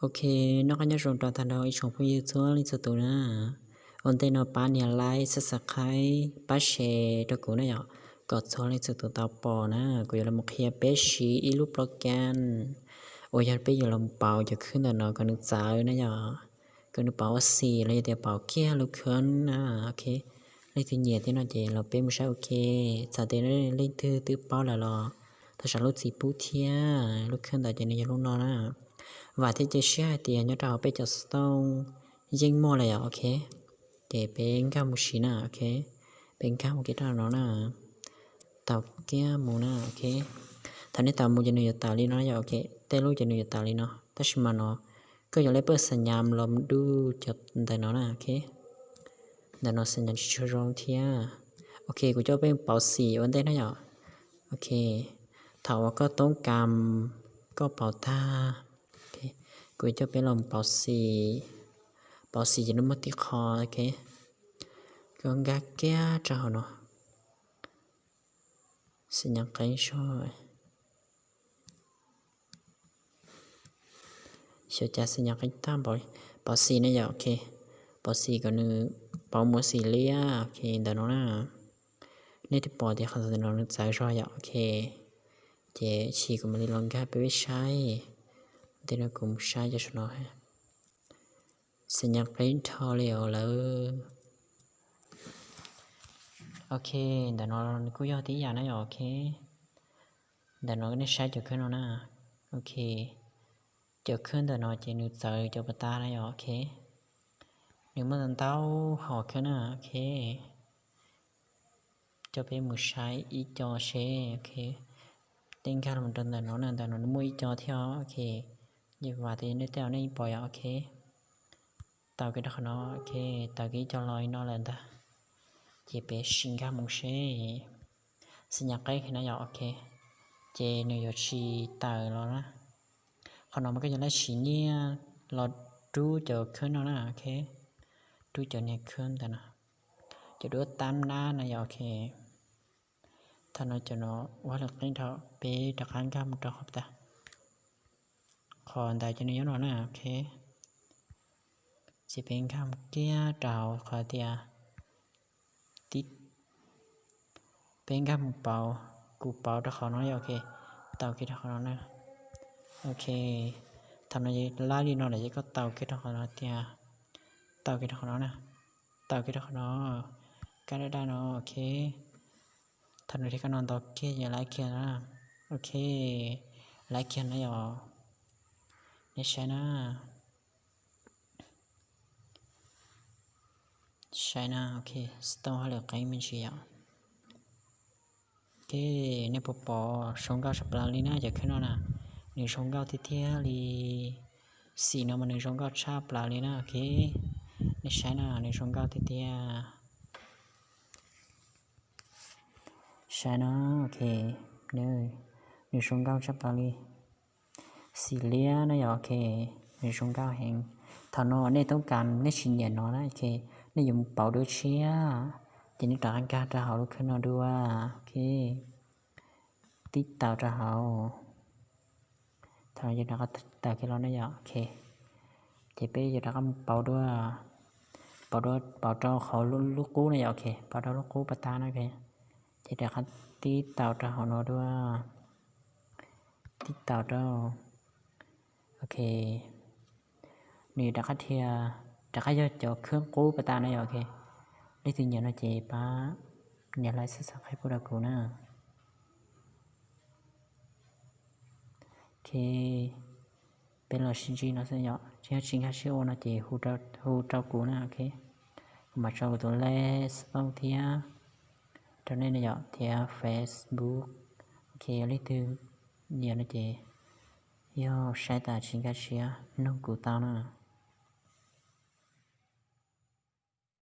Ok, noj qab nyob zoo rau tag nrho ib tsoom phooj ywg txhua leej txhua tus na. Ua ntej no pab nias like, subscribe, pab share rau kuv na yom, kom txhua leej txhua tus tau pom na. Kuv yuav los qhia peb siv ib lub program uas yog peb yuav los pauv cov khwb ntawm no kom nws txawv na yom, kom nws pauv ua xim los yog tias pauv kiag lub khwb na. Ok, leej twg nyiam thiab no ces los peb mus saib ua ke. Txawm tias leej twg twb paub lawm los thov zam lub txim pub thiab. Lub khwb ntawd ces nws yog lub no na. Vam thiab cia siab hais tias nyob rau hauv peb cov xov tooj yeej muaj lawm yom. Ok, ces peb nkag mus siv na. Ok, peb nkag mus kiag rau no na. Tau kiag mus na. Ok, thaum nej tau mus ces nws yuav tawm li no yom. Ok, tej lub ces nws yuav tawm li no, tab sis mas no koj yuav lej paj xas nyas los dub cov ntawm no na. Ok, ntawm no xas nyas tsis tshua zoo thiab. Ok, kuv coj peb pauv xim ua ntej na yom. Ok, thaum uas koj toob kas koj pauv tag, kuv coj peb los pauv xim. Pauv xim ces nws muaj tib qho, ok, koj nkag kiag rau hauv no, xas nyas qeeb zog. Xyov cas xas nyas qeeb tag npaum li. Pauv xim na yom. Ok, pauv xim kom nws pauv mus xim liab. Ok, ntawm no na, nej twb pom tias qhov ntawm no nws txawv zog yom. Ok, ces cia kuv mam li los nkag peb saib. Ntawm no kuv mus saib cov saum no, xas nyas qeeb dhau li os lawm. Ok, ntawm no nws kuj yog tib yam na yom. Ok, ntawm no nej saib cov khwb no na. Ok, cov khwb ntawm no ces nws txawv cov pas tas na yom. Ok, nws muaj ntau hom khwb na. Ok, coj peb mus saib ib co seb. Ok, tej nkag los rau ntawm no na, ntawm no nws muaj ib co thiab. Ok, vam tias nej tej nej yeej pom yom. Ok, tau kiag rau qhov no. Ok, tau kiag ib co los li no lawm ntag, ces peb sim nkag mus seb. Xas nyas qeeb heev na yom. Ok, ces nws yuav tsis tawm los na. Qhov no mas koj yuav laj siv nyiaj los rub cov khwb no na. Ok, rub cov niag khwb ntawm no, cov duab tab nab no yom. Ok, thaum no cov no ua hauj lwm qeeb dhau, peb rov qab nkag mus rau qhov tas. Qhov ntawd ces nws nyob no na. Ok, ces peb nkag mus kiag rau qhov tias tib, peb nkag mus pauv, kuv pauv rau qhov no yom. Ok, tau kiag rau qhov no na. Ok, thaum no lab li no lawm ces koj tau kiag rau qhov no tias, tau kiag rau qhov no na, tau kiag rau qhov no, kab daj daj no. Ok, thaum no thiab kab no ntau kiag ces lab kiag na. Ok, lab kiag na yom. Nej saib na, saib na. Ok, xov tooj hauj lwm qeeb me ntsis yom. Ok, nej puas pom zoo nkauj tshaj plaws li na cov khwb no na? Nws zoo nkauj tiag tiag li. Xim no mas nws zoo nkauj tshaj plaws li na. Ok, nej saib na, nws zoo nkauj tiag tiag. Saib na, ok, nws zoo nkauj tshaj plaws li. Xim liab na yom. Ok, nws zoo nkauj heev. Thaum no nej toob kas nej tsis nyiam no na, ok, nej yuav mus pauv duab tshiab, ces nej rov qab nkag rau hauv lub khwb no dua. Ok, tib taus rau hauv. Thaum no yuav rov qab tawm kiag los na yom. Ok, ces peb yuav rov qab mus pauv dua, pauv dua, pauv rau qhov lub qub na yom. Ok, pauv rau lub qub pas tas na. Ok, ces rov qab tib taus rau hauv no dua, tib taus rau. Ok, nws rov qab dhia, rov qab yog cov khwb qub pas tas na yom. Ok, leej twg nyiam no ces pab nias like, subscribe pub rau kuv na. Ok, peb los sib ntsib no xwb yom, tsis yog tsis nkag siab ua no ces hu rau kuv na. Ok, kuv mam tso kuv tus lej xov tooj thiab rau nej na yom, thiab Facebook. Ok, leej twg nyiam no ces yog saib tas tsis nkag siab nug kuv tau na.